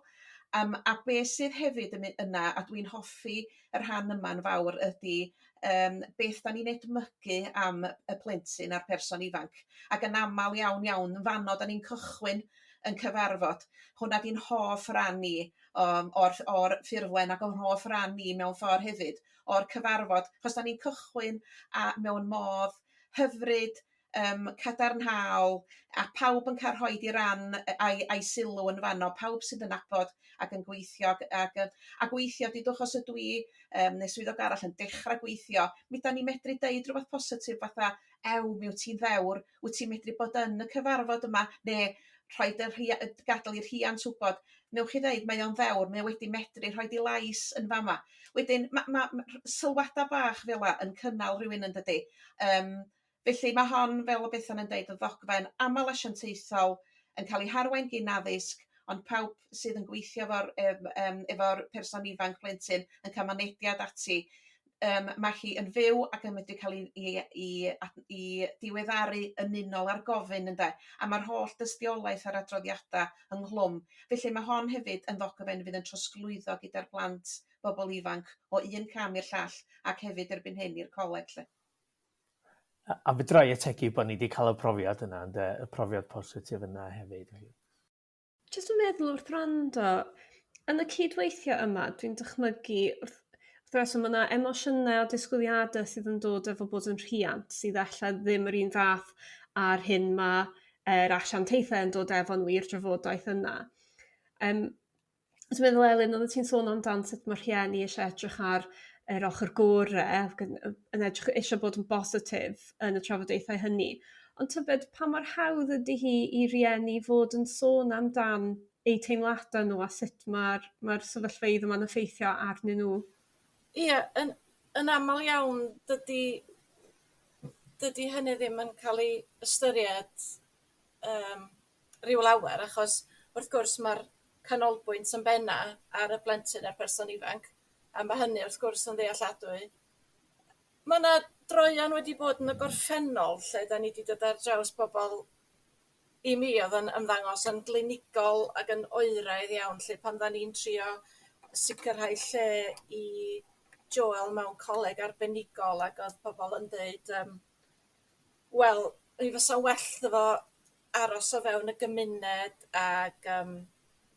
yym a be' sydd hefyd yn my- yna a dwi'n hoffi y rhan yma'n fawr ydi yym beth 'dan ni'n edmygu am y plentyn a'r person ifanc ac yn amal iawn iawn yn fano 'dan ni'n cychwyn 'yn cyfarfod hwnna 'di'n hoff ran i o o'r o'r ffurflen ag o'n hoff ran i mewn ffor hefyd o'r cyfarfod 'chos 'dan ni'n cychwyn a mewn modd hyfryd yym cadarnhaol a pawb yn ca'l rhoid 'i ran a'i a'i sylw yn fanno pawb sydd yn nabod ac yn gweithio ag ag yy ag weithia' dudwch os ydw i yym ne' swyddog arall yn dechra gweithio mi 'dan ni medru deud rhywbath positif fatha ew mi wt ti'n ddewr wyt ti'n medru bod yn y cyfarfod yma ne' rhoid y rhia- yy gadal i'r rhiant wbod newch chi ddeud mae o'n ddewr mae o wedi medru rhoid 'i lais yn fama. Wedyn ma' ma' sylwada bach fel 'a yn cynnal rhywun yndydi? Yym felly ma' hon fel o Bethan yn deud yn ddogfen amal asiantaethol yn ca'l ei harwain gin addysg ond pawb sydd yn gweithio efo'r ef- yym efo'r person ifanc plentyn yn ca'l mynediad ati yym ma' hi yn fyw ac yn medru ca'l 'i 'i 'i a- 'i diweddaru yn unol â'r gofyn ynde? A ma'r holl dystiolaeth a'r adroddiada ynghlwm. Felly ma' hon hefyd yn ddogfen fydd yn trosglwyddo gyda'r plant bobol ifanc o un cam i'r llall ac hefyd erbyn hyn i'r coleg 'lly. A fedra i ategu bod ni wedi cael y profiad yna ynde, y profiad positif yna hefyd. Jyst yn meddwl wrth wrando, yn y cydweithio yma dwi'n dychmygu wrth wrth reswm ma' 'na emosiyne a disgwyliade sydd yn dod efo bod yn rhiant sydd ella ddim yr un fath a'r hyn ma' yr asiantaethe yn dod efo nhw i'r drafodaeth yna. Yym Dwi'n meddwl Elin oeddet ti'n sôn amdan sut ma' rhieni isie edrych ar yr ochr gore ac yn yn edrych isio bod yn bositif yn y trafodaethau hynny ond tybed pa mor hawdd ydy hi i rieni fod yn sôn amdan eu teimlada nhw a sut ma'r ma'r sefyllfeydd yma'n effeithio arnyn nhw? Ie yn yn amal iawn dydi dydi hynny ddim yn ca'l 'i ystyried yym ryw lawer achos wrth gwrs ma'r canolbwynt yn benna ar y blentyn a'r person ifanc a ma' hynny wrth gwrs yn ddealladwy. Ma' 'na droeon wedi bod yn y gorffennol lle 'dan ni 'di dod ar draws bobol i mi odd yn ymddangos yn glinigol ag yn oeraidd iawn lly pan 'ddan ni'n trio sicrhau lle i Joel mewn coleg arbenigol ag odd pobol yn deud yym wel mi fysa well 'ddo fo aros o fewn y gymuned ag yym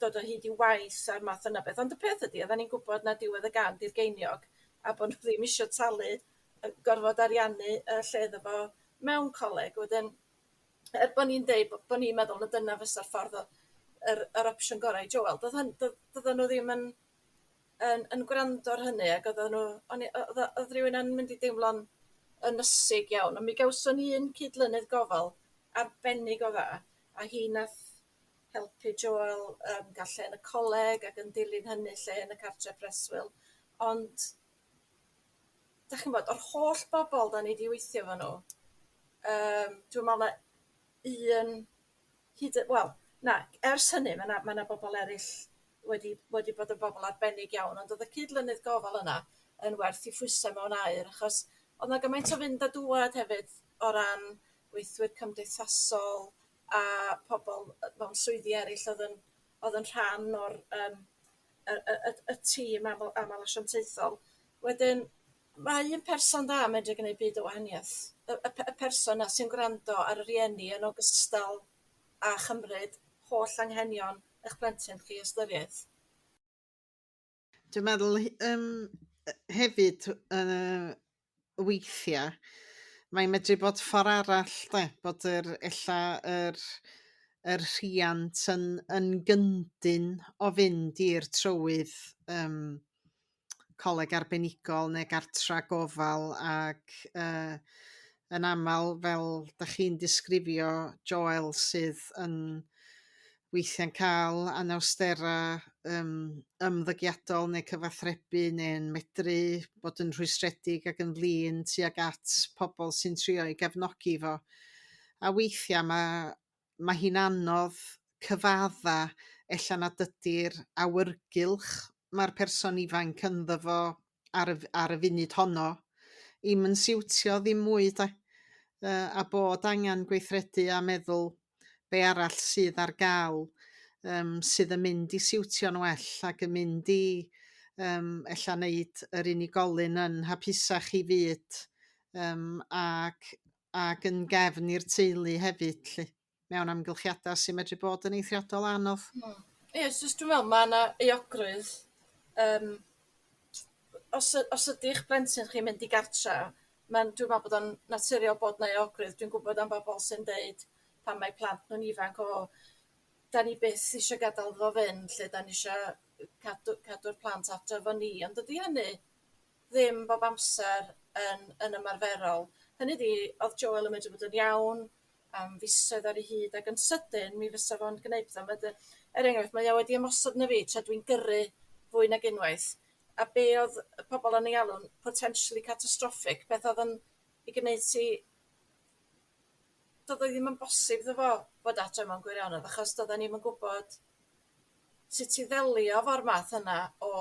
dod o hyd i waith a'r math yna beth ond y peth ydi oddan ni'n gwbod na diwedd y gan 'di'r geiniog a bo' nhw ddim isio talu yy gorfod ariannu y lle iddo fo mewn coleg wedyn er bo' ni'n deud bo' ni'n meddwl na dyna fysa'r ffordd o yr yr opsiwn gorau i Joel do'dd hyn- do'dd doddan nhw ddim yn yn yn gwrando ar hynny ag oddan nhw o'n i o- odd odd rywun yn mynd i deimlo'n ynysig iawn on' mi gawson ni un cydlynydd gofal arbennig o dda a hi nath helpu Joel yym ga'l lle yn y coleg ac yn dilyn hynny lle yn y cartre preswyl ond dach chi'n 'bod o'r holl bobol 'dan ni 'di weithio 'fo nhw yym dwi me'wl ma' un hyd y... Wel na ers hynny ma' 'na ma' 'na bobol eryll wedi wedi bod yn bobol arbennig iawn ond odd y cydlynydd gofal yna yn werth 'i phwysa' mewn aur achos odd 'na gymaint o fynd a dŵad hefyd o ran gweithwyr cymdeithasol a pobol yy mewn swyddi eryll odd yn odd yn rhan o'r yym y y y y tîm afal amal asiantaethol. Wedyn ma' un person dda medru gneud byd o wahanieth. Y y y person 'na sy'n gwrando ar y rhieni yn ogystal â chymryd holl anghenion 'ych plentyn chi i ystyriaeth. Dwi'n meddwl yym hefyd weithia' mae'n medru bod ffor arall 'de bod yr ella yr yr rhiant yn yn gyndyn o fynd i'r trywydd yym coleg arbenigol ne' gartra gofal ac yy yn amal fel dach chi'n disgrifio Joel sydd yn weithiau'n ca'l anawstera yym ymddygiadol ne' cyfathrebu ne'n medru bod yn rhwystredig ac yn flin tuag at pobol sy'n trio'i gefnogi fo a weithia' ma' ma' hi'n anodd cyfadda ella nad ydi'r awyrgylch ma'r person ifanc ynddo fo ar y f- ar y funud honno 'im yn siwtio ddim mwy 'de? Yy a bod angan gweithredu a meddwl be arall sydd ar ga'l yym sydd yn mynd i siwtio'n well ac yn mynd i yym ella neud yr unigolyn yn hapusach i fyd yym ac ac yn gefn i'r teulu hefyd lly mewn amgylchiada sy'n medru bod yn eithriadol anodd. Ie jyst dwi me'wl ma' 'na euogrwydd yym os y- os ydi'ch plentyn chi'n mynd i gartra ma'n dwi me'wl bod o'n naturiol bod 'na euogrwydd dwi'n gwbod am bobol sy'n deud pan mae plant nhw'n ifanc o 'dan ni byth isio gadal iddo fo fynd 'lly 'dan ni isio cadw cadw'r plant adre 'fo ni ond dydi hynny ddim bob amser yn yn ymarferol. Hynny 'di odd Joel yn medru bod yn iawn am fisoedd ar 'i hyd ag yn sydyn mi fysa fo'n gneud petha er enghraifft mae o wedi ymosod 'na fi tra dwi'n gyrru fwy nag unwaith a be' odd y pobol yn ei alw'n potentially catastrophic beth odd yn 'i gneud ti do'dd o ddim yn bosib iddo fo fod adre mewn gwirionedd achos do'ddan ni'm yn gwbod sut i ddelio 'fo'r math yna o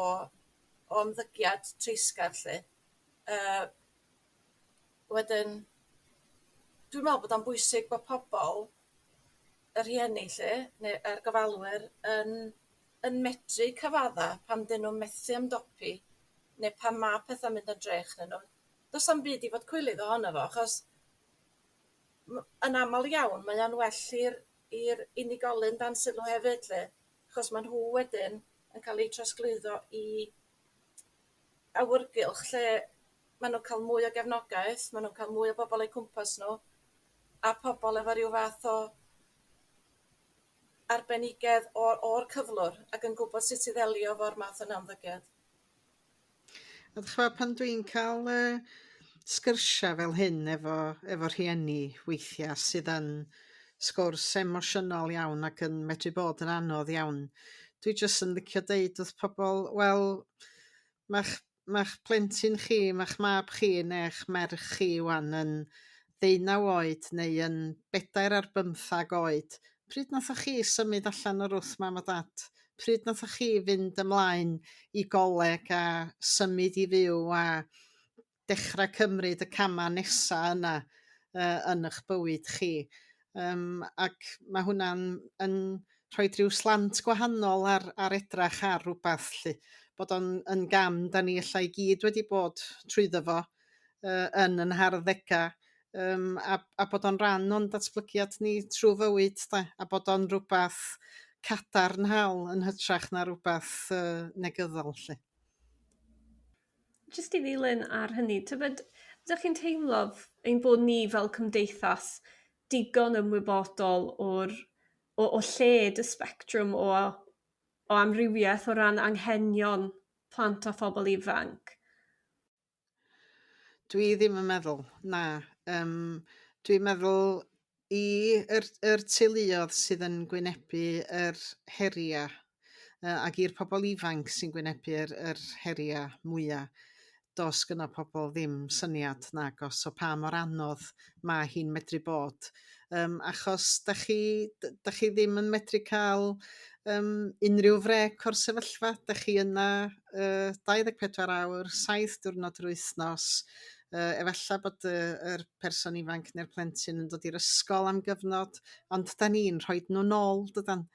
o ymddygiad treisgar lly. Yy. Wedyn dwi me'wl bod o'n bwysig bo' pobol y rhieni 'lly ne' yr gofalwyr yn yn medru cyfadda pan 'dyn nhw'n methu ymdopi ne' pan ma' petha'n mynd yn drech na nhw. Do's a'm byd i fod cwilydd ohono fo achos yn amal iawn mae o'n well i'r i'r unigolyn dan sylw hefyd 'lly achos ma' nhw wedyn yn ca'l eu trosglwyddo i awyrgylch lle ma' nhw ca'l mwy o gefnogaeth ma' nhw'n ca'l mwy o bobol o'u cwmpas nhw a pobol efo ryw fath o arbenigedd o o'r cyflwr ac yn gwbod sut i ddelio 'fo'r math yna o ymddygiad. A dych ch'mod pan dwi'n ca'l y sgyrsia' fel hyn efo efo rhieni weithia' sydd yn sgwrs emosiynol iawn ac yn medru bod yn anodd iawn dwi jyst yn licio deud wrth pobol wel ma'ch ma'ch plentyn chi ma'ch mab chi ne'ch merch chi 'wan yn ddeunaw oed neu yn bedair ar bymthag oed pryd nathoch chi symud allan o'r wrth mam a dad? Pryd nathoch chi fynd ymlaen i goleg a symud i fyw a dechra cymryd y cama' nesa yna yy yn 'ych bywyd chi? Yym ac ma' hwnna'n yn rhoid rhyw slant gwahanol ar ar edrach ar rwbath lly bod o'n yn gam 'dan ni ella i gyd wedi bod trwyddo fo yy yn 'yn harddega yym a a bod o'n ran o'n datblygiad ni trw fywyd 'de a bod o'n rwbath cadarnhaol yn hytrach na rwbath yy negyddol lly. Jyst i ddilyn ar hynny tybed ydych chi'n teimlo ein bod ni fel cymdeithas digon ymwybodol o'r o o lled y sbectrwm o o amrywiaeth o ran anghenion plant a phobl ifanc? Dwi ddim yn meddwl, na. Yym dwi'n meddwl i yr yr teuluodd sydd yn gwynebu yr heria' yy ag i'r pobol ifanc sy'n gwynebu yr yr heria' mwya' do's gynna pobol ddim syniad nagos o pa mor anodd ma' hi'n medru bod yym achos dach chi dach chi ddim yn medru ca'l yym unrhyw frêc o'r sefyllfa dach chi yna 24 awr, 7 diwrnod yr wythnos. Efalla bod yr person ifanc neu'r plentyn yn dod i'r ysgol am gyfnod, ond 'dan ni'n rhoid nhw nôl dydan?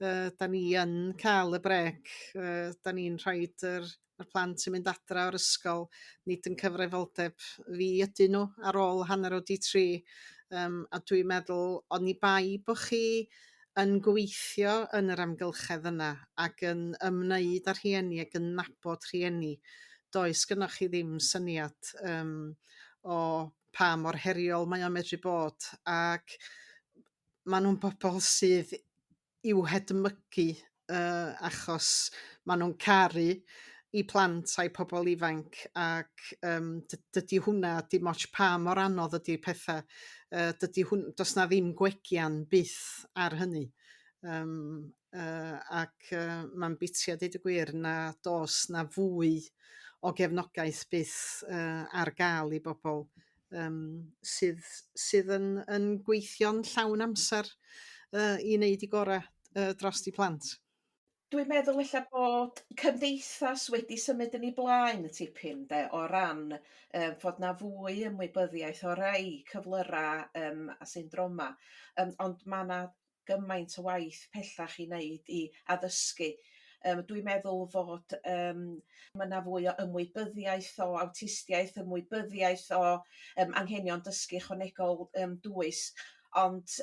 'Dan ni yn ca'l y brêc, 'dan ni'n rhoid yr plant yn mynd adra o'r ysgol, nid yn cyfrifoldeb fi ydyn nhw ar ôl hanner awr 'di tri. A dwi'n meddwl oni bai bo' chi yn gweithio yn yr amgylchedd yna ac yn ymwneud â rhieni ac yn nabod rhieni, does gynnoch chi ddim syniad yym o pa mor heriol mae o'n medru bod, ac ma' nhw'n bobol sydd i'w hedmygu achos ma' nhw'n caru 'u plant a'u pobol ifanc ac yym dydy hwnna dim ots pa mor anodd ydi petha dydy hwn do's 'na ddim gwegian byth ar hynny yym ac ma'n biti a deud y gwir na do's 'na fwy o gefnogaeth byth ar ga'l i bobol yym sydd sydd yn yn gweithio'n llawn amser i wneud 'u gora' drost 'u plant. Dwi'n meddwl ella bod cymdeithas wedi symud yn ei blaen y tipyn 'de o ran fod 'na fwy ymwybyddiaeth o rei cyflyra' a syndroma, ond ma' 'na gymaint o waith pellach i wneud i addysgu. Dwi'n meddwl fod ma' 'na fwy o ymwybyddiaeth o awtistiaeth, ymwybyddiaeth o anghenion dysgu ychwanegol dwys, ond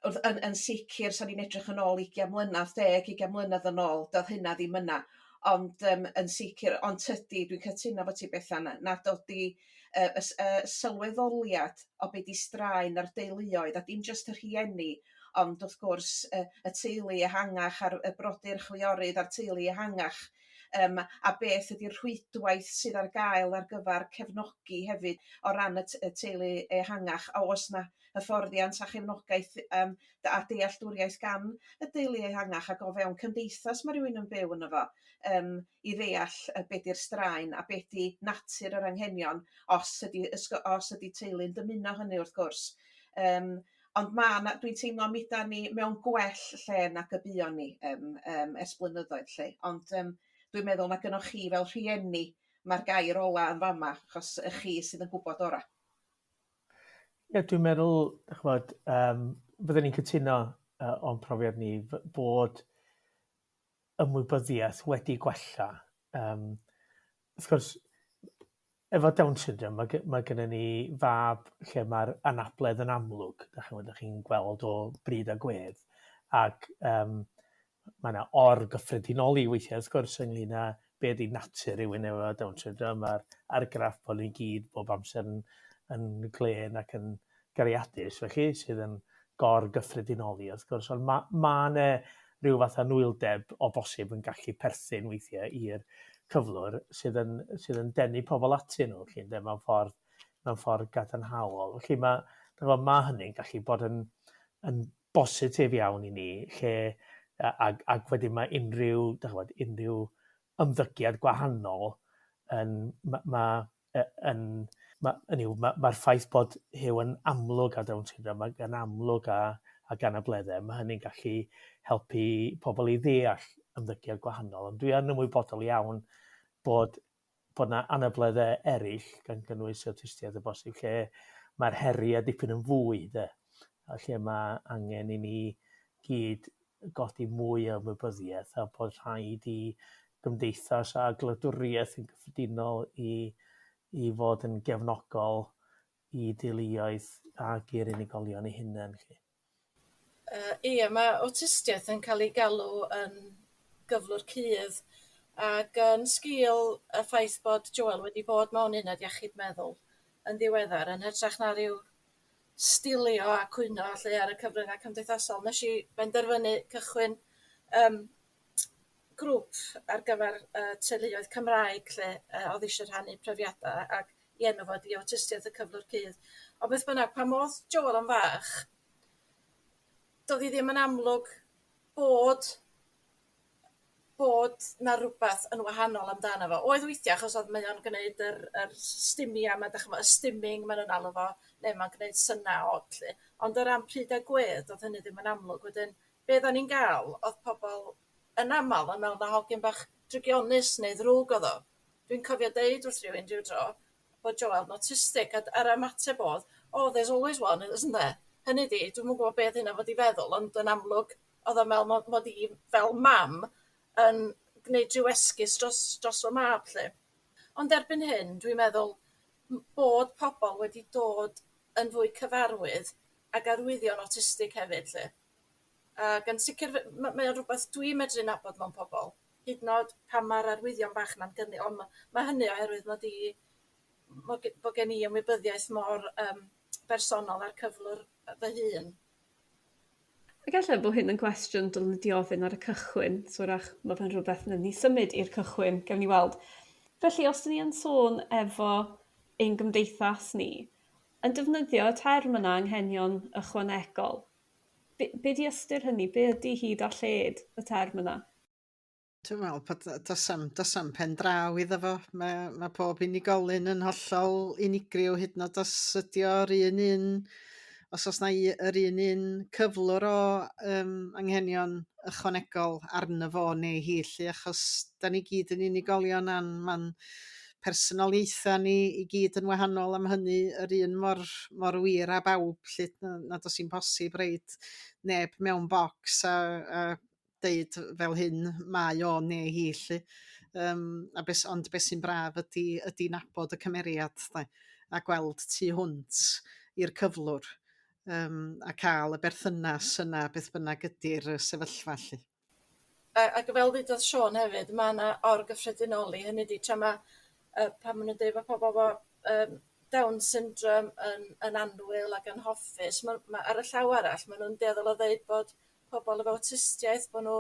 wrth yn sicr 'san ni'n edrych yn ôl ugian mlynadd 'de ugian mlynedd yn ôl do'dd hynna ddim yna, ond yn sicr, ond tydi, dwi'n cytuno efo ti Bethan, nad ydi y sylweddoliad o be' 'di straen ar deuluoedd a dim jyst y rhieni, ond wrth gwrs y teulu ehangach a'r y brodyr chwiorydd a'r teulu ehangach, a beth ydi'r rhwydwaith sydd ar gael ar gyfar cefnogi hefyd o ran y teulu ehangach, a oes 'na hyfforddiant a chefnogaeth a dealltwriaeth gan y deulu ehangach ac o fewn cymdeithas mae rhywun yn byw yno fo i ddeall be 'di'r straen a be 'di natur yr anghenion os ydi teulu'n dymuno hynny wrth gwrs. Ond ma' 'na, dwi'n teimlo mi 'dan ni mewn gwell lle nag y buon ni ers blynyddoedd 'lly, ond dwi'n meddwl ma' gynnoch chi fel rhieni ma'r gair ola yn fama, achos y chi sydd yn gwybod ora. Ie, dwi'n meddwl, ch'mod, byddwn ni'n cytuno o'n profiad ni bod ymwybyddiaeth wedi gwella. Wrth gwrs, efo Down syndrome, mae gennym ni fab lle mae'r anabledd yn amlwg, dach chi'n gwbod, chi'n gweld o bryd a gwedd, ac mae yna or-gyffredinoli weithiau, wrth gwrs, ynglyn â be ydi natur rhywun efo Down syndrome, mae'r argraff bod ni gyd bob amser yn glên ac yn gariadus, felly, sydd yn gor-gyffredinoli, wrth gwrs, ond ma' 'na rhyw fath o anwyldeb o bosib yn gallu perthyn weithiau i'r cyflwr sydd yn denu pobl atyn nhw, felly, ynde, mewn ffordd gadarnhaol. Felly ma' hynny'n gallu bod yn bositif iawn i ni, lle ac wedyn mae unrhyw, dach ch'mod, unrhyw ymddygiad gwahanol yn ma', ma', yn, ma', hynny yw, ma'r ffaith bod Huw yn amlwg â Down syndrome ac yn amlwg ag anableddau, ma' hynny'n gallu helpu pobl i ddeall ymddygiad gwahanol. Ond dwi yn ymwybodol iawn bod 'na anableddau eraill, gan gynnwys awtistiaeth o bosib, lle mae'r heriau dipyn yn fwy, de, a lle mae angen i ni gyd godi mwy o ymwybyddiaeth a bod rhaid i gymdeithas a gwladwriaeth yn gyffredinol i fod yn gefnogol i deuluoedd ac i'r unigolion eu hunain. Felly. Ie, mae awtistiaeth yn cael ei galw yn gyflwr cudd, ac yn sgil y ffaith bod Joel wedi bod mewn uned iechyd meddwl yn ddiweddar, yn hytrach na ryw stilio a cwyno lly ar y cyfryngau cymdeithasol, nes i benderfynu cychwyn grŵp ar gyfer teuluoedd Cymraeg lle oedd eisiau rhannu profiadau ac i enw fo 'di Awtistiaeth y Cyflwr Cudd. Ond beth bynnag, pan o'dd Joel yn fach, do'dd hi ddim yn amlwg bod 'na rwbath yn wahanol amdano fo. Oedd weithia' achos odd mae o'n gneud yr stumia 'ma dach ch'mo' y stimming ma' nw'n alw fo, ne' ma'n gneud syna od lly. Ond o ran pryd a gwedd do'dd hynny ddim yn amlwg wedyn be' oddan ni'n ga'l odd pobol yn amal yn me'wl na hogyn bach drygionus neu ddrwg odd o. Dwi'n cofio deud wrth rywun ryw dro bod Joel yn awtistic a a'r ymateb odd oh there's always one isn't there? Hynny 'di dwi'm yn gwbo be' odd hynna fod i feddwl ond yn amlwg odd o'n me'wl mo- mod i fel mam yn gneud rhyw esgus dros dros fy mab 'lly. Ond erbyn hyn dwi'n meddwl bod pobol wedi dod yn fwy cyfarwydd ag arwyddion awtistig hefyd 'lly. Ag yn sicr mae o'n rwbath dwi medru nabod mewn pobol hyd yn o'd pan ma'r arwyddion bach 'na'n gynni- on' ma' ma' hynny oherwydd mod i mo' g- bo' gen i ymwybyddiaeth mor yym bersonol a'r cyflwr fy hun. Ac ella bo' hyn yn gwestiwn dylwn i 'di ofyn ar y cychwyn so 'w'rach ma' fe'n rhywbeth newn ni symud i'r cychwyn gewn ni weld. Felly os 'dyn ni yn sôn efo ein gymdeithas ni yn defnyddio y term yna anghenion ychwanegol be' be' 'di ystyr hynny? Be' ydi hyd a lled y term yna? Dwi'n me'wl bod do's 'am do's 'am pen draw iddo fo. Ma' ma' pob unigolyn yn hollol unigryw hyd yn o'd os ydi o'r un un os o's 'na u- yr un un cyflwr o yym anghenion ychwanegol arno fo neu hi 'lly achos 'dan ni gyd yn unigolion a'n ma'n personoliaetha ni i gyd yn wahanol am hynny yr un mor mor wir â bawb 'lly nad o's 'i'n posib roid neb mewn bocs a deud fel hyn mae o neu hi 'lly. Yym a be' s... Ond be' sy'n braf ydi ydi nabod y cymeriad 'de a gweld tu hwnt i'r cyflwr yym a ca'l y berthynas yna beth bynnag ydi'r yy sefyllfa 'lly. A ag fel ddudodd Siôn hefyd ma' 'na or-gyffredinoli hynny 'di tra ma' yy pan ma' nw'n deud ma' pobol 'fo yym down syndrome yn yn annwyl ag yn hoffus ma' ma' ar y llaw arall ma' nw'n dueddol o ddeud bod pobol efo awtistiaeth bo' nhw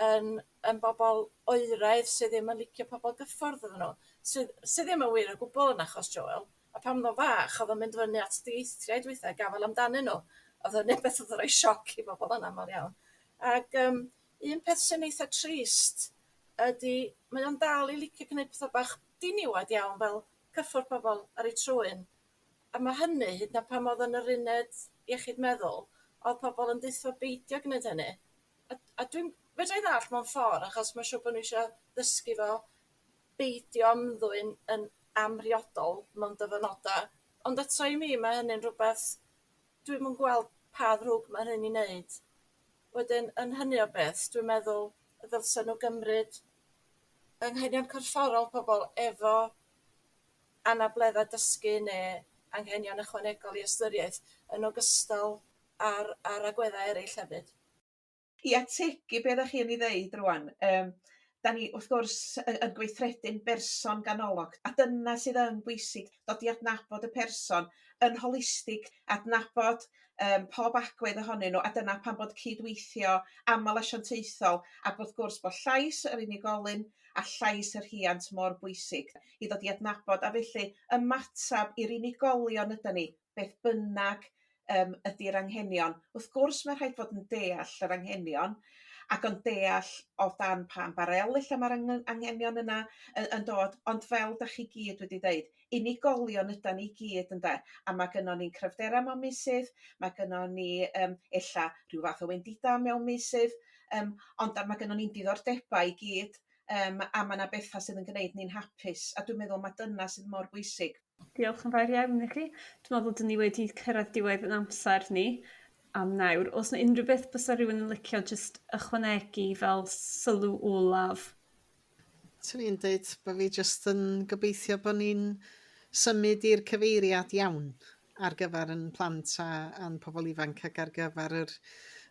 yn yn bobol oeraidd sy ddim yn licio pobol gyffordd arnyn nhw sydd sy ddim yn wir o gwbwl yn achos Joel. A pan odd o'n fach odd o'n mynd fyny at dieithriaid weitha' a gafal amdanyn nhw. Odd hynny'n beth odd yn roi sioc i bobol yn amal iawn. Ag yym un peth sy'n eitha trist ydi mae o'n dal i licio gneud petha bach diniwad iawn fel cyffwrdd pobol ar eu trwyn. A ma' hynny hyd yn o'd pan odd yn yr uned iechyd meddwl odd pobol yn deutho fo beidio gneud hynny. A a dwi'n fedrai ddallt mewn ffor achos ma' siwr bo' nhw isio dysgu fo beidio ymddwyn yn amhriodol mewn dyfynoda, ond eto i mi ma' hynny'n rhwbeth dwi'm yn gweld pa ddrwg ma' hynny'n 'i neud. Wedyn yn hynny o beth dwi'n meddwl y ddylsa nhw gymryd anghenion corfforol pobol efo anabledda dysgu ne' anghenion ychwanegol i ystyriaeth yn ogystal a'r a'r agweddau eraill hefyd. I ategu be' ddach chi yn 'i ddeud rwan yym 'dan ni wrth gwrs yn gweithredu'n berson ganolog a dyna sydd yn bwysig dod i adnabod y person yn holistig adnabod yym pob agwedd ohonyn nhw a dyna pam bod cydweithio amal asiantaethol ac wrth gwrs bo' llais yr unigolyn a llais y rhiant mor bwysig i ddod i adnabod a felly ymatab i'r unigolion ydan ni beth bynnag yym ydi'r anghenion. Wrth gwrs ma' rhaid fod yn deall yr anghenion ac yn deall o dan pa ymbarel ella ma'r anghenion yna yn dod ond fel dach chi gyd wedi deud unigolion ydan ni gyd ynde? A ma' gynnon ni'n cryfdera mewn meysydd ma' gynnon ni yym ella rhyw fath o wendida mewn meysydd yym ond a ma' gynnon ni'n diddordeba' i gyd yym a ma' 'na betha sydd yn gneud ni'n hapus a dwi'n meddwl ma' dyna sydd mor bwysig. Diolch yn fawr iawn i chi. Dwi meddwl dyn ni wedi cyrraedd diwedd 'yn amser ni am nawr. O's 'na unrhyw beth bysa rhywun yn licio jyst ychwanegu fel sylw olaf? Swn i'n deud bo' fi jyst yn gobeithio bo' ni'n symud i'r cyfeiriad iawn ar gyfer 'yn plant a a'n pobol ifanc ac ar gyfer yr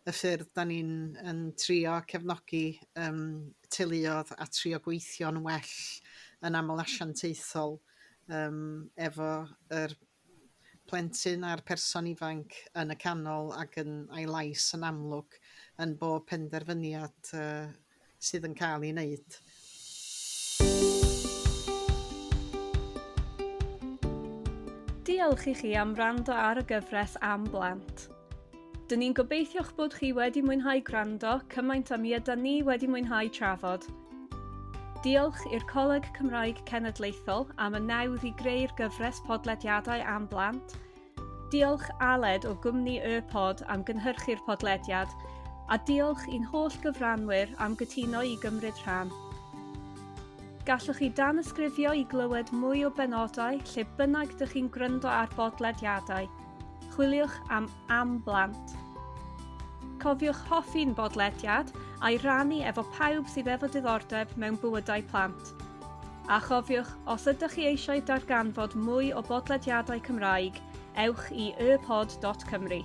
y ffyrdd 'dan ni'n yn trio cefnogi yym teuluodd a trio gweithio'n well yn aml asiantaethol yym efo yr plentyn a'r person ifanc yn y canol ac yn a'i lais yn amlwg yn bob penderfyniad yy sydd yn cael ei wneud. Diolch i chi am wrando ar y gyfres Am Blant. Dyn ni'n gobeithio'ch bod chi wedi mwynhau gwrando cymaint â mi ydan ni wedi mwynhau trafod. Diolch i'r Coleg Cymraeg Cenedlaethol am y nawdd i greu'r gyfres podlediadau am blant. Diolch Aled o gwmni Y Pod am gynhyrchu'r podlediad. A diolch i'n holl gyfranwyr am gytuno i gymryd rhan. Gallwch chi danysgrifio i glywed mwy o benodau lle bynnag dych chi'n gwryndo ar bodlediadau. Chwiliwch am Am Blant. Cofiwch hoffi'n bodlediad a'i rannu efo pawb sydd efo diddordeb mewn bywydau plant. A chofiwch, os ydych chi eisiau darganfod mwy o bodlediadau Cymraeg, ewch i ypod.cymru.